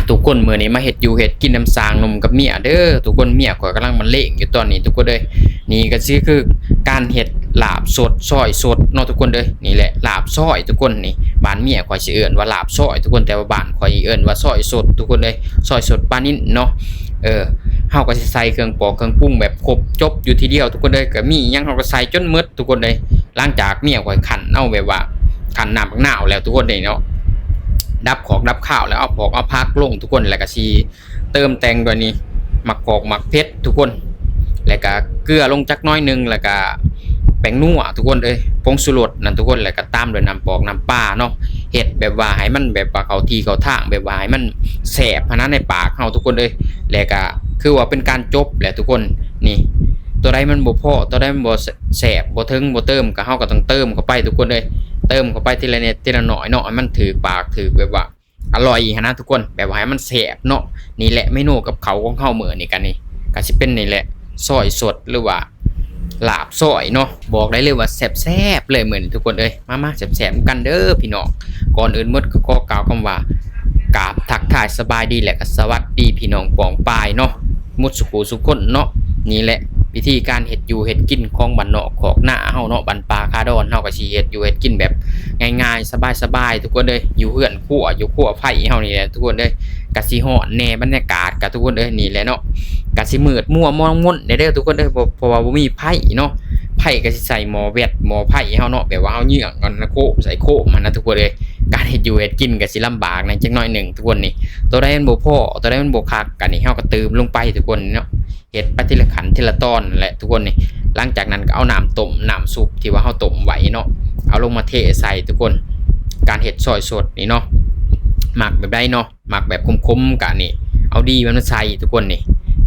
ທຸກຄົນ ມື້ນີ້ມາເຮັດຢູ່ເຮັດກິນນຳຊ່າງໜຸ່ມກັບເມຍເດີທຸກຄົນ. ເມຍຂ້ອຍກຳລັງມາເລງຢູ່ຕອນນີ້ທຸກຄົນເອີຍ. ນີ້ກໍຊິຄືການເຮັດລາບສົດ ຊອຍສົດເນາະທຸກຄົນເອີຍ. ນີ້ແຫຼະ ລາບຊອຍທຸກຄົນ. ນີ້ ບ້ານເມຍຂ້ອຍຊິເອີ້ນວ່າລາບຊອຍທຸກຄົນ, ແຕ່ວ່າບ້ານຂ້ອຍເອີ້ນວ່າຊອຍສົດທຸກຄົນເອີຍ, ຊອຍສົດປານິນເນາະ. ເອີ ເຮົາກໍຊິໃສ່ເຄື່ອງປອກເຄື່ອງປຸງແບບຄົບຈົບຢູ່ທີດຽວທຸກຄົນເອີຍ. ກໍມີຫຍັງເຮົາກໍໃສ່ຈົນໝົດທຸກຄົນເອີຍ. ຫຼັງຈາກເມຍຂ້ອຍຄັ້ນເອົາ ແບບວ່າ ຄັ້ນນ້ຳບັກນາວແລ້ວທຸກຄົນເດ້ເນາະ, ດັບຂອກດັບຄາວແລ້ວ ເອົາປອກເອົາຜັກລົງທຸກຄົນ, ແລ້ວກໍຊິເຕີມແຕ່ງດ້ວຍນີ້ ໝາກກອກໝາກເຜັດທຸກຄົນ, ແລ້ວກໍເກືອລົງຈັກໜ້ອຍໜຶ່ງ, ແລ້ວກໍແປ້ງນົວທຸກຄົນເອີຍ, ຜົງຊູລົດນັ້ນທຸກຄົນ, ແລ້ວກໍຕາມດ້ວຍນ້ຳປອກນ້ຳປາເນາະ. ເຮັດແບບວ່າໃຫ້ມັນແບບວ່າເຂົ້າທີ່ເຂົ້າທາງ, ແບບວ່າໃຫ້ມັນແຊບຫັ້ນນະໃນປາກເຮົາທຸກຄົນເອີຍ. ແລ້ວກໍຄືວ່າເປັນການຈົບແຫຼະທຸກຄົນ. ນີ້ ຕົວໃດມັນບໍ່ພໍ ຕົວໃດມັນບໍ່ແຊບ ບໍ່ເຖິງ ບໍ່ເຕີມ ກໍເຮົາກໍຕ້ອງເຕີມເຂົ້າໄປທຸກຄົນເອີຍ. ເຕີມເຂົ້າໄປທີລະນິດທີລະໜ້ອຍເນາະ ໃຫ້ມັນຖືກປາກ ຖືກແບບວ່າອະລ່ອຍຫັ້ນນະທຸກຄົນ, ແບບວ່າໃຫ້ມັນແຊບເນາະ. ນີ້ແຫຼະເມນູກັບເຂົ້າຂອງເຮົາມື້ນີ້ ກໍນີ້ກໍຊິເປັນນີ້ແຫຼະ ຊອຍສົດ ຫຼືວ່າລາບຊອຍເນາະ. ບອກໄດ້ເລີຍວ່າແຊບໆເລີຍມື້ນີ້ທຸກຄົນເອີຍ. ມາໆ ແຊບໆນຳກັນເດີພີ່ນ້ອງ. ກ່ອນອື່ນໝົດກໍຂໍກ່າວຄຳວ່າ ກາບທັກທາຍສະບາຍດີ ແລະກໍສະຫວັດດີພີ່ນ້ອງປ້ອງປາຍເນາະ ໝົດສູ່ຜູ້ສູ່ຄົນເນາະ. ນີ້ແຫຼະ ວິທີການເຮັດຢູ່ເຮັດກິນຂອງບ້ານນອກຄອກນາເຮົາເນາະ, ບ້ານປ່າຄາດອນ. ເຮົາກໍຊິເຮັດຢູ່ເຮັດກິນແບບງ່າຍໆ ສະບາຍໆ ທຸກຄົນເອີຍ, ຢູ່ເຮືອນຄົວ ຢູ່ຄົວໄຟເຮົານີ້ແຫຼະທຸກຄົນເອີຍ. ກະຊິຮ້ອນແດ່ບັນຍາກາດກະທຸກຄົນເອີຍ. ນີ້ແຫຼະເນາະ ກະຊິມືດມົວມອງມົນແດ່ເດີທຸກຄົນເດີ ເພາະ ເພາະວ່າບໍ່ມີໄຟເນາະ. ໄຟກະຊິໃສ່ໝໍ້ແວັດ ໝໍ້ໄຟເຮົາເນາະ, ແບບວ່າເຮົາເຍືອງກັນນະ ໂຄມໃສ່ໂຄມຫັ້ນນະທຸກຄົນເອີຍ. ການເຮັດຢູ່ເຮັດກິນກະຊິລຳບາກແດ່ຈັກໜ້ອຍໜຶ່ງທຸກຄົນນີ້. ຕົວໃດມັນບໍ່ພໍ ຕົວໃດມັນບໍ່ຄັກ ກະນີ້ເຮົາກະຕື່ມລົງໄປທຸກຄົນເນາະ. ເຮັດໄປທີລະຂັ້ນທີລະຕອນແຫຼະທຸກຄົນນີ້. ຫຼັງຈາກນັ້ນກໍເອົານ້ຳຕົ້ມ ນ້ຳຊຸບທີ່ວ່າເຮົາຕົ້ມໄວ້ເນາະ ເອົາລົງມາເທໃສ່ທຸກຄົນ. ການເຮັດຊອຍສົດນີ້ເນາະ ມັກແບບໃດເນາະ ມັກແບບຂົມໆ ກະນີ້ ເອົາດີມັນມາໃສ່ທຸກຄົນນີ້.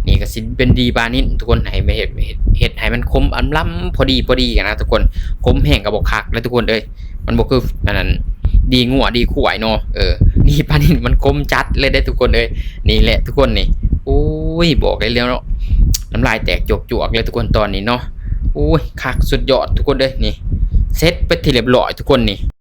ນີ້ກໍຊິເປັນດີປານິນທຸກຄົນ ໃຫ້ເຮັດ ເຮັດ ເຮັດໃຫ້ມັນຂົມອຳລຳພໍດີໆ ຫັ້ນນະທຸກຄົນ. ຂົມແຮງກໍບໍ່ຄັກເດ້ທຸກຄົນເອີຍ, ມັນບໍ່ຄືອັນນັ້ນ ດີງົວດີຄວາຍເນາະ. ເອີ ດີປານິນມັນຂົມຈັດເລີຍເດ້ທຸກຄົນເອີຍ. ນີ້ແຫຼະທຸກຄົນນີ້ ໂອ້ຍ ບອກໄດ້ແລ້ວເນາະ ນ້ຳລາຍແຕກຈວກໆເລີຍທຸກຄົນຕອນນີ້ເນາະ. ໂອ້ຍ ຄັກສຸດຍອດທຸກຄົນເອີຍ. ນີ້ ເສັດເປັນທີ່ຮຽບຮ້ອຍທຸກຄົນນີ້.